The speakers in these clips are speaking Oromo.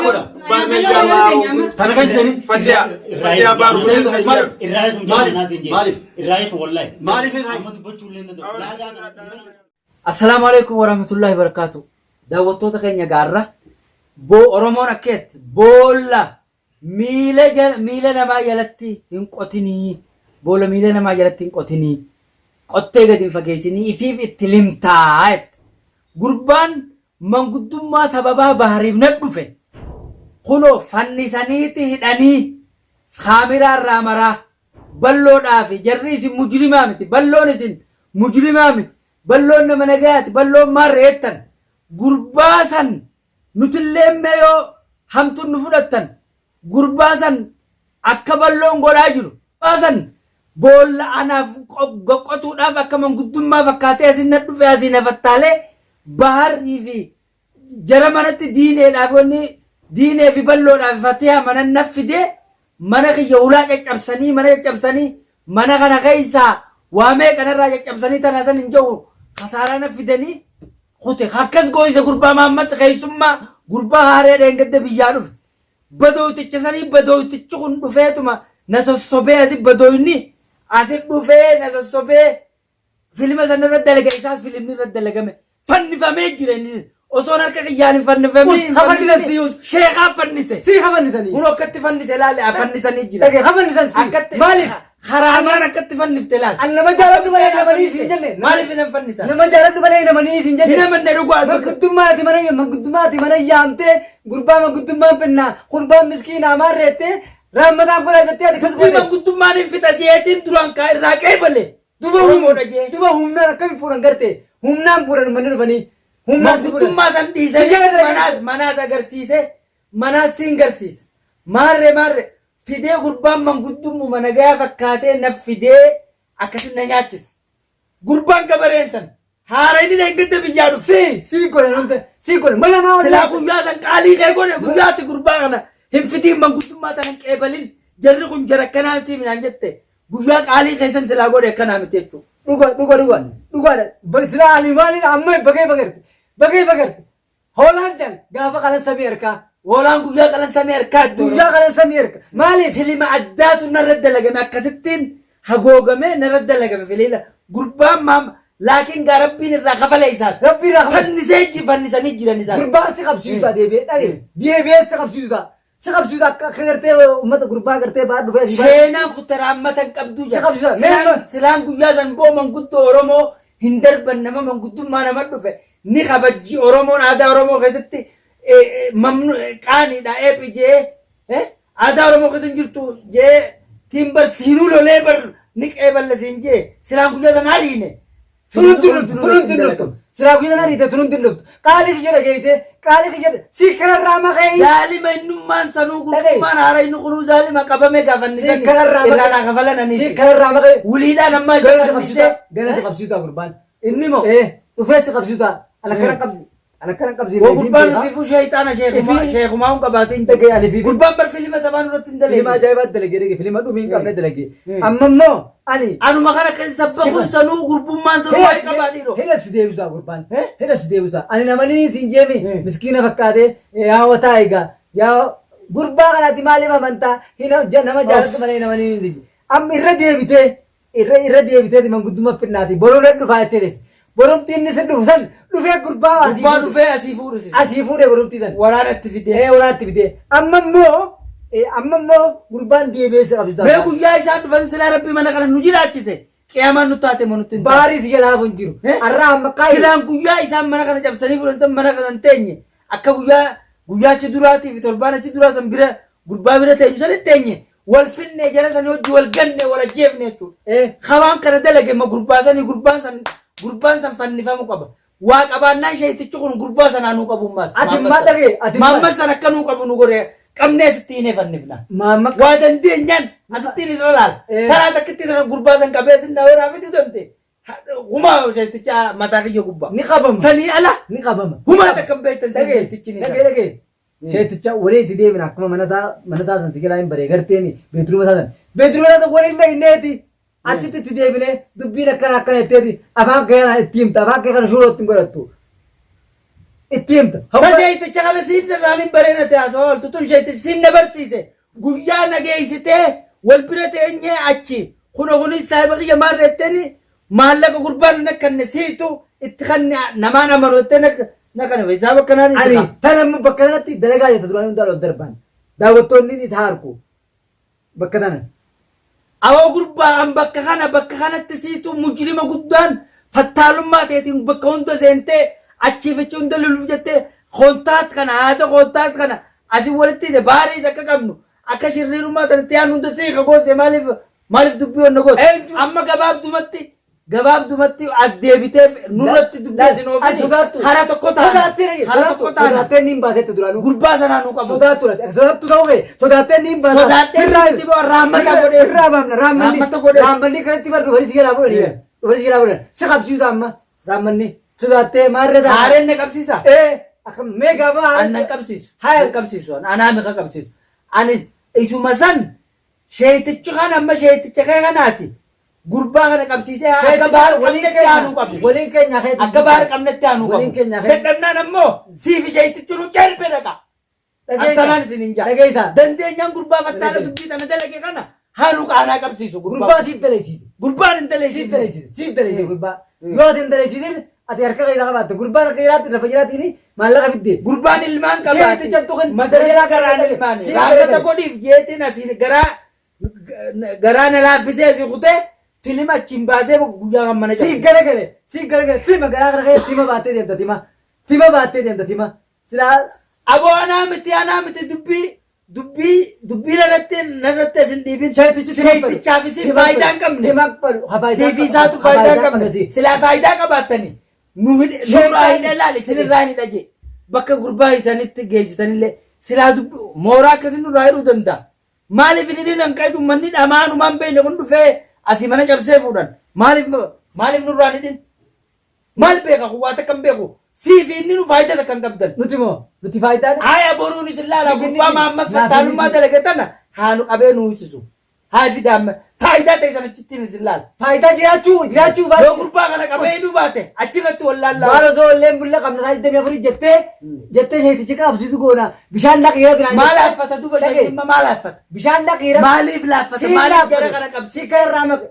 godha? Baar Tana keessa seeni. Fatiha. Fatiha baaru. Maaliif? Irraa eeguun Maaliif? jaalladhaa siin jedhe. Maaliif? Irraa eegu wallahi. Maaliif irraa Amma dubbachuu illee hin danda'u. Laagaa kana. Assalaamu alaikum warahmatullahi wabarakatuh. Daawwattoota keenya gaarra boo Oromoon akkeetti boolla miila jala miila namaa jalatti hin qotinii boolla miila namaa jalatti hin qotinii qottee gadi hin fageessinii ifiif itti limtaa jette. Gurbaan manguddummaa sababaa bahariif na dhufe kunoo fannisaniiti hidhanii kaamiraa irraa maraa balloodhaafi jarri isin mujrimaa miti balloon isin mujrimaa miti balloon nama nagayaati balloon maarre jettan gurbaa san nutilleen mee yoo hamtuun nu fudhattan gurbaa san akka balloon godhaa jiru gurbaa san boolla anaaf qotuudhaaf akka manguddummaa fakkaatee asin na dhufe asii na fattaalee baharii fi jara manatti diineedhaaf wanni diinee fi balloodhaaf fatiha mana na fidee mana kiyya hulaa caccabsanii mana caccabsanii mana kana keessaa waa meeqa narraa caccabsanii tana san hin jedhu kasaaraa na fidanii kute akkas gooyise gurbaa Mahammad keessummaa gurbaa haaree dheengadda biyyaa dhufe badooyticha sanii badooytichi kun dhufeetuma na sossobee asi badooyni asi dhufee na sossobee Filima sana irra dalaga isaas filimni irra dalagame fannifamee jira innis osoon harka kiyyaan hin fannifamee Us, hin ha fannisan fannisin si, us. sheekaa fannise. Sii hafannisanii. Kun akkatti fannise laale fannisanii jira. Dhage hafannisan sii. Akkatti Maaliif? Haraamaan akkatti fannifte laale. An nama jaaladhu malee namanii siin jenne. Maaliif hin fannisan? Nama jaaladhu malee namanii siin jenne. Hin amanne dhugaa. Manguddummaati mana manguddummaati mana yaamtee gurbaa manguddummaan finnaa gurbaan miskiinaa maarreettee raammataan godhaa jettee ati kas Dubbii goote. manguddummaan hin fixa jeetiin duraan kaa irraa qeebale. Duba Oromoodha jee. Duba humnaan akkamiin fuudhan garte? Humnaan fuudhan uummanni dhufanii. Humnaan si fuudhan. Manguddummaa san dhiisanii Si jala dalagee. manaas manaas agarsiise manaas siin garsiisa. Maarree maarree fidee gurbaan manguddummuma nagayaa fakkaatee na fidee akkasin na nyaachisa. Gurbaan gabareen san haara inni dheengadda biyyaa dhufe. Si si godhe nuti si godhe mana maa Silaa guyyaa san qaalii kee godhe guyyaatti gurbaa kana hin fidiin manguddummaa tana hin qeebalin jarri kun jara akkanaa miti minaan jette Guyyaa qaalii keessan silaa godhe akkanaa miti jechuudha. Dhuga dhuga dhuga dhugaadha. Silaa ani maaliin amma bagee bagarte bagee bagarte hoolaan jal gaafa qalan samii harkaa. Hoolaan guyyaa qalan samii harkaa Guyyaa qalan samii harka maaliif? Filima addaatu narra dalagame akkasittiin hagoogame narra dalagame filiila gurbaan maam laakiin gaa rabbiin irraa kafale isaas. Rabbiin irraa kafale. Fannisee fannisanii jiran isaas. Gurbaan si qabsiisuudha deebi'ee dhage deebi'ee si qabsiisuudha. Si qabsiisu akka akka gartee uummata gurbaa gartee ba'aa dhufee asii ba'a. Seenaan kuttaraamata hin qabduu Si qabsiisa. jedha. Silaan, silaan guyyaa san boo manguddoo Oromoo hin darban nama manguddummaa nama dhufe ni kabajji Oromoon aadaa Oromoo keessatti eh, eh, mamnu eh, qaaniidha eephi jee eh, aadaa Oromoo keessa hin jirtu jee tiin bar siinuu lolee bar ni qeeballa siin jee silaan guyyaa san hariine. Tunutti hin dhuftu, tunutti hin dhuftu. Silaa guyyaa sana ariite tunutti hin dhuftu. Qaalii kiyya dhageessee, qaalii kiyya si kanarraa maqee. Zaalima innummaan sanuu gurgummaan haara inni kunuu zaalima qabame gaafannisan Si kanarraa maqee. irraa naa kafalan Si aniiti. kanarraa maqee. Wuliidhaan ammaa isa Gana si fannisee. qabsiisuta, gana si qabsiisuta gurbaan. Inni moo? Eh, dhufee si qabsiisuta. Ana kana qabsi. Ana kana qabsi. Wa gurbaan ofiifuu sheeyxaana sheekumaa sheekumaa hun qabaatiin Dhagee ani fi Gurbaan bar filima taphaan irratti hin filima dalagee. ajaa'ibaa dalagee dhagee filima dhumii hin qabne dalagee. Mm. Amma immoo ani Anuma kana keessa sabbakuun sanuu gurbummaan sanuu waa'ee qabaa dhiiroo. Hidha si deebisaa gurbaan. Hidha si deebisaa. Ani namanii siin jeemi miskiina fakkaatee yaa wataa egaa yaa gurbaa kanaati maaliif amantaa nama jaalatu malee namanii siin jeemi. Amma irra deebitee Irra irra deebiteeti manguddumma finnaati boruu nan dhufaa jettee deesse. Borumti inni sin dhufu san dhufee gurbaa asii Gurbaa fuudhe. dhufee asii fuudhu si. Asii fuudhee borumti san. Waraana itti fidee. Ee waraana itti fidee. Amma immoo amma immoo gurbaan deebi'ee si qabsiisa. Mee guyyaa isaan dhufan silaa rabbi mana kana nu jiraachise. Qiyaamaan nu taate moo nutti hin taane. Baarii si jalaa hafu hin jiru. Eh? Arraa amma kaayi. Silaan guyyaa isaan mana kana cabsanii fuudhan san mana kana hin teenye. Akka guyyaa guyyaa achi duraatii fi torbaan achi duraa san bira gurbaa bira teenyu san hin teenye. Wal finne jara sanii hojii wal ganne wal ajjeefne jechuudha. Hawaan kana dalage ma gurbaa sanii gurbaan san gurbaan san fannifamu qaba. Waa qabaannaan sheeytichi kun gurbaa sanaa nuu qabu ammaas. Ati immaa dhagee, ati immaa- Maammas san akka nuu qabu nu godhe qabnee asitti hin fannifna. Maamma Waa dandeenyaan asittiin isa laala. Taraa takkitti sana gurbaa san qabee sin na horaa fiduu danda'e. Humaa sheeyticha mataa kiyya gubbaa. Ni qabama. Sanii ala Ni qabama. humaa takka hin beektan Dhagee, sheeytichi ni dhagee, dhagee. Sheeticha waliin itti deemina akkuma mana isaa mana isaa san si jalaa hin baree garteemi beedruma isaa san. Beedruma isaa san waliin dhaqneeti achitti itti deebinee dubbiin akkana akkana jetteeti afaan kee kana itti himta afaan kee kana shuuroo itti hin godhattu. Itti himta. Sa sheeyticha kana siin irraan hin bareenate haasawaa ooltu tun sheeytichi siin na barsiise. Guyyaa na geessitee wal bira teenyee achi kuno kunis saahiba kiyya maal jetteeni maallaqa gurbaan na kanne siitu itti kanne namaan amanu jettee na kana hisaaba akkanaan Ani tan amma bakka kanatti dalagaa jirta duraan hundaa ol darban. Daawwattoonni isa harku. Bakka tana. Awoo gurbaa an bakka kana bakka kanatti siitu mujrima guddaan fattaalummaa teetiin bakka hunda seentee achiif achi hunda loluuf jettee kontaat kana haada kontaat kana asii walitti hidhe baariis akka qabnu akka shirriirummaa tanatti yaan hunda sii kagoose maaliif maaliif dubbii wanna goote amma gabaabdumatti gabaabdumatti as deebitee nurratti dubbii isin oofini karaa tokko taana karaa tokko taana Sodaattee niin baasetti duraanuu. Gurbaa sanaa nu qabu. Sodaattu laati. Sodaattu ta'uu kee sodaattee niin baasa. Sodaadhee miti boo raammata godhee. Irraa baafna raammanni. Raammata godhee. Raammanni kanatti bar dhufanii si jalaa fuudhanii. Dhufanii si jalaa fuudhan. Si qabsiisu amma raammanni. Sodaattee maarree ta'a. Haareen na qabsiisa. Ee akkam mee gaafa An nan qabsiisu. Haya. Nan qabsiisu. Anaa miqa qabsiisu. Ani isuma san sheeytichi kan amma sheeyticha kee kanaati. Gurbaa kana qabsiisee akka baar qabnetti aanuu qabu. Waliin keenya keetti. Akka baar qabnetti aanuu Waliin qabu. keenya keetti. Dadhabnaan ammoo siifi sheeytichi nu cerbe dhaqa. Akkanaan isin hin jaa. Dhageessaa. Dandeenyaan gurbaa fattaana dubbii tana dalage kana haaluu qaanaa qabsiisu gurbaa. Gurbaa siit dalagsiise. Gurbaan hin Siit dalagsiifne. dalagsiise. Siit dalagsiise gurbaa. Yoo ati hin dalagsiisin ati harka keessa qabaatte. Gurbaan harka jiraatti lafa jiraatiin maallaqa fidde. Gurbaan ilmaan qabaate. Sheeyticha tuqin. Madarasa garaan ilmaani. Siit Raamata dalagale. godhiif jeetiin asiin garaa garaa na laaffisee asii kutee tilima achiin baasee guyyaa kan mana Siit cabse. garagale. Siit garagale. Tima garaa kana keessa tima baattee deemta tima. Tima baattee deemta tima. Silaa Aboo anaa miti anaa miti dubbii dubbii dubbii narratti narratti asin dhiibin. Sheeytichi tima fedhu. Sheeytichaaf isin faayidaa hin qabne. Tima fedhu. Siif isaatu faayidaa hin qabne. Silaa faayidaa qabaattani. Nu nurraa hin laal isinirraa hin dhaje. Bakka gurbaa hitanitti geessitanillee silaa dubbii mooraa akkasii nurraa hidhuu danda'a. Maaliif inni hin qabu manni dhamaanumaan beekne kun dhufee asii mana cabsee fuudhan. Maaliif maaliif nurraa hin hidhin? Maal beeka kun waa takka hin beeku. Siif inni nu faayidaa takka hin qabdan. Nuti moo nuti faayidaan. Haya boruun isin laala Siif inni gurbaa maamma naaf fattaalummaa inni- dalage tana haa nu qabee nu hiisisu. Haa fidaa amma faayidaa ta'e sana achittiin isin laala. Faayidaa jiraachuu jiraachuu Yoo gurbaa kana qabee hidhuu baate achirratti wal Maal laallaa. osoo illee bulla qabna isaa 24 jettee jettee sheetichi qabsiisu goona bishaan dhaqiira biraan Maal laaffata duuba Dhaqee. sheekin maal laaffata? Bishaan dhaqiira. Maaliif laaffata? Maaliif jara kana qabsiisa? Si kan irraa maqe.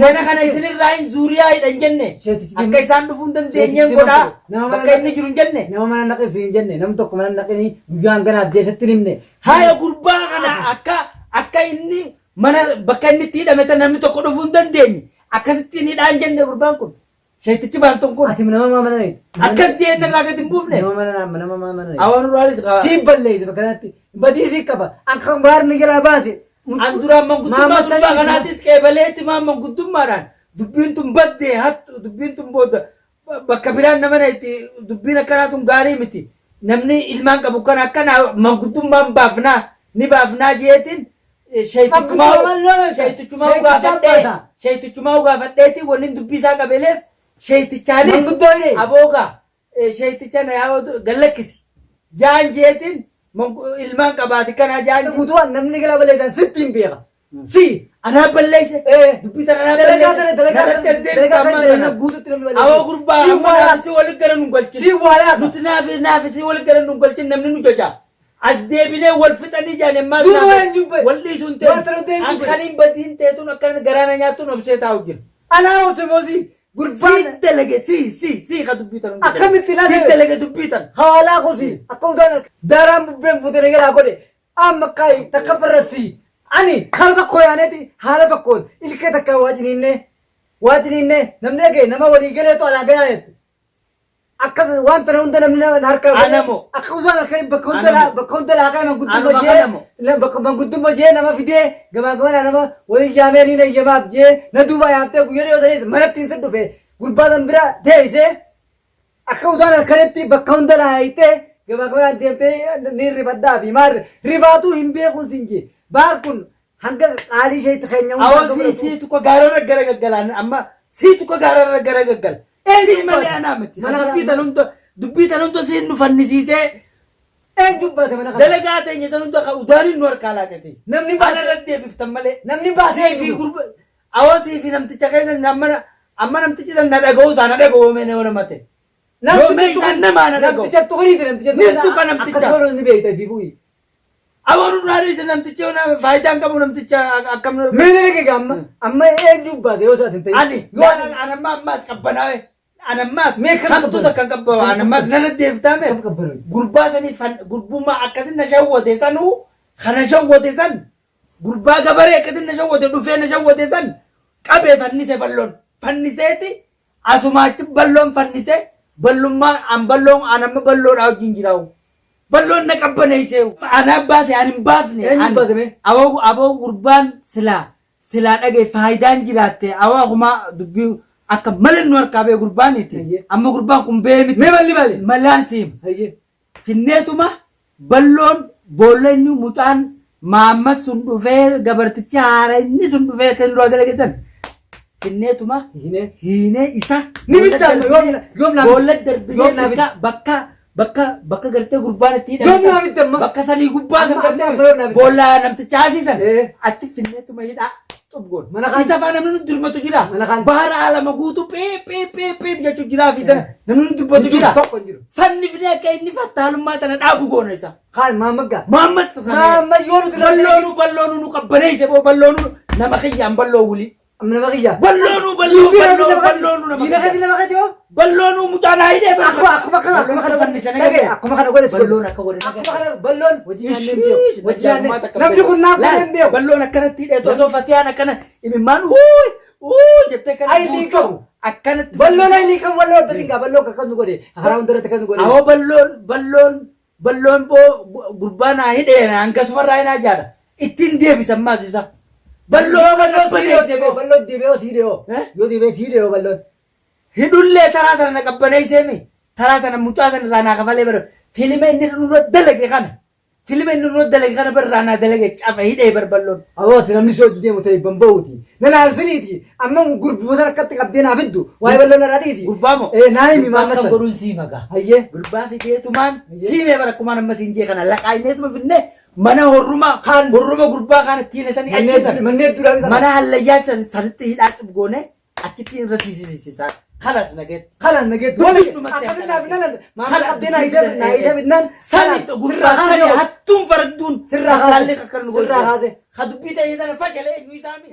Mana kana isinirraa hin zuuriyaa hidhan jenne. Sheetichi Akka isaan dhufuu hin dandeenyeen godhaa. Bakka inni jiru hin jenne. Nama mana naqe hin jenne nam tokko mana naqini guyyaan ganaaf geessatti hin himne. Haya gurbaa kana akka akka inni mana bakka inni itti hidhame tan namni tokko dhufuu hin dandeenye. Akkasitti hin hidhaan jenne gurbaan kun. Sheetichi baantuun kun. Ati nama maa mana naqe. Akkas jeen irraa gadi hin buufne. Nama mana nama nama maa mana naqe. Awaan uraanis kaa. Siin balleeyse bakka kanatti. Badii sii qaba. Akka baarni jalaa baase. An duraan manguddummaa Maama gurbaa sanii- kanaatis qeebaleetti maan manguddummaadhaan dubbiin tun baddee hattu dubbiin tun booda bakka biraan nama na itti dubbiin akkanaa tun gaarii miti. Namni ilmaan qabu kana akkana manguddummaan baafnaa ni baafnaa jeetiin Manguddummaan sheeytichumaa sheeytichaan gaafadhee baasa. sheeytichumaa gaafadheeti wanni dubbii isaa qabeleef sheeytichaanis Manguddoo illee. aboogaa sheeyticha na yaa gallakkisi jaan jeetiin ilmaan qabaati kana jaan Guutuu namni galaa balleessan sitti hin beeka. Si. Anaa balleesse. Eh. Dubbii tana anaa Dalagaa balleesse. tana dalagaa Narratti as tana deemtu dalagaa ammaa tana kana. guututti namni balleessa. Awoo gurbaa Si amma waa naafisi walitti gara nu galchin. Si waa yaaka. Nuti naafi naafisi walitti gara nu galchin namni nu jaja. As deebinee wal fixanii jaan ammaa Duuba naafi- hin jubbe. Wal dhiisuun Waan tana ta'e. hin An jubbe. kan hin badiin teetuun akkana garaana nyaattuun obsee taa'u jira. Anaa obse moosii gurbaan Si dalage si si si ka dubbii tana. Akkamitti Si laata? dalage dubbii tana. Hawaalaa kosi akka udaan daaraan bubbeen fuutee nagalaa godhe amma kaayi takka farrassi ani haala tokko yaaneeti haala tokkoon ilkee takka waa ciniinnee waa ciniinnee namni dhagaye nama walii galeetu alaa galaa jette akkas waan tana hunda namni harka Anamo. akka udaan harka bakka hunda Anamo. bakka hunda laaqaa manguddummaa Anuma kanamo. jee bakka manguddummaa jee nama fidee gamaa gamanaa nama walii yaamee ni nayyamaaf jee na duuba yaamtee guyyaa dhiyoo sanis manatti hin dhufe gurbaa san bira teessee akka udaan halkanitti bakka hunda laayitee gamaa gamanaan deemtee ni rifadhaa fi maal rifaatuu hin beekuun sin jee baar kun hanga qaalii isheetti keenya Awoo si si tokko gaararra gara gaggalaan amma si tokko gaararra gara gaggala. Eenyu malee anaa miti. Mana kana- Dubbii tan hunda dubbii tan hunda siin nu fannisiisee Eenyu baase mana kana? dalagaa teenya san hunda ka udaaniin nu harkaa laaqese. Namni Ana baase irratti deebiftan malee. namni baase Sii fi gurba awoo sii fi namticha keessa amma amma namtichi san na dhaga'uu isaa na dhaga'uu mee nama ta'e. Yoo mee isaan namaa na dhaga'u. Namticha tuqiriiti namticha. Ni tuqa namticha. Akkasuma ni beekta fi bu'i. Awwa nu duraa dhiise namtichi faayidaa hin qabu namticha akkam. Mee na dhagee amma amma eenyu baase yoo isaatiin ta'e. Ani Yoo an amma ammaas qabbanaa'e. An ammaas Mee kam hamtuu takka hin qabbu an ammaas nana deebitaame. Kam qabbanaa'e? Gurbaa sanii gurbummaa akkasin na shawwate sanuu kana shawwate san gurbaa gabaree akkasin na shawwate dhufee na shawwate san qabee fannise balloon fanniseeti asumaachi balloon fannise ballummaa an balloon an amma balloodhaa wajjin jiraa'u. Balloon na qabbaneesse anaa baase an hin baafne. Eenyu baase mee? Aboo aboo gurbaan silaa silaa dhagaye faayidaan jiraatte awaa kumaa dubbii akka malee nu harkaa ba'e gurbaaniiti. Ayyee. Amma gurbaan kun ba'ee miti. Mee malli maali? Malaan siima. Hayyee. Finneetuma balloon boolla inni mucaan maammas sun dhufee gabartichi haara inni sun dhufee akka inni duraa dalageessan. Finneetuma Hiinee. hiinee isa. Ni bitta amma yoom yoom naa Boolla darbinee yoom naa bakka bakka bakka bakka gartee gurbaan itti hidhame Yoom san, naa bitte amma? bakka sanii gubbaa san Amma- amma- amma gartee yoom naa bitte? boolla namticha haasiisan Eh. achi finneetuma hidhaa xubgoon. Mana kaan- Isa faa namni nu dirmatu jira. Mana kaan- Bahara alama guutuu piip piip piip piip jechuu jiraa fi sana namni nu dubbatu jira. Tokko hin jiru. Fanni finee akka inni fattaalummaa tana dhaabu goona isa. Kaan maamaggaa. Maammat Maamma yoo nuti balloonuu balloonuu nu qabbaneesse boo balloonuu nama kiyyaan balloo wuli. Nama kiyya. Balloonuu balloo balloo balloonuu nama Diina kiyya. keeti nama keeti hoo? Balloonuu mucaa naa hidhee Akkuma akkuma kana akkuma kana dhagee akkuma kana godhe si godhe. Balloon akka godhe Akkuma kana balloon hojii nyaannee hin beeku. Hojii nyaannee namni kun naaf godhee hin beeku. Balloon akkanatti hidhee osoo fatiyaan akkana imimmaan uuy uuy jettee kana Ayilii qabu. akkanatti Balloon ayilii qabu balloon adda gaa balloon akkas nu godhe karaa hundarratti akkas nu godhe. Awoo balloon balloon balloon boo gurbaa naa hidhee hangasumarraa hin ajaadha. Ittiin deebisan maas isa. Balloon Balloon qabbaneesse siidhee boo. balloon deebi'ee siidhee hoo. Eh? Yoo deebi'ee siidhee hoo balloon. Hidhullee taraa tana na qabbaneesseemi. Taraa tana mucaa sana irraa naa kafalee bara. Filima inni nurra dalage kana. Filima inni nurra dalage kana barraa naa dalage cafa hidhee bar balloon. Awooti namni si hojii deemu ta'e bamba'uuti. Na laalsiniiti. Amma gurbuusan akkatti qabdee naa fiddu. Waa'ee balloon irraa dhiisi. Gurbaa moo? Eh naa himi Gurbaa maamma akkam sana. godhuun sii magaa. Hayyee. Gurbaa fideetumaan Hayyee. siimee bara akkumaan amma siin jee kana laqaayineetuma fidnee mana horrumaa Kaan. horruma gurbaa kaan ittiin isanii achiisan. Manneen duraa misa. Mana hallayyaa sanitti hidhaa cubgoone achitti irra siisisaa. Kalas nageetti. Kalaan nageettu. Dubbiin dhumatti Akkasitti akkana. naaf hin lalan. Maamma Kalas qabdee naa hiitee naa hiitee fidnaan. Sani gurbaa sani hattuun faradduun Sirraa kaase. kattaallee kakkan nu Sirraa kaase. Ka dubbii ta'e tana fashalee eenyu isaa mi?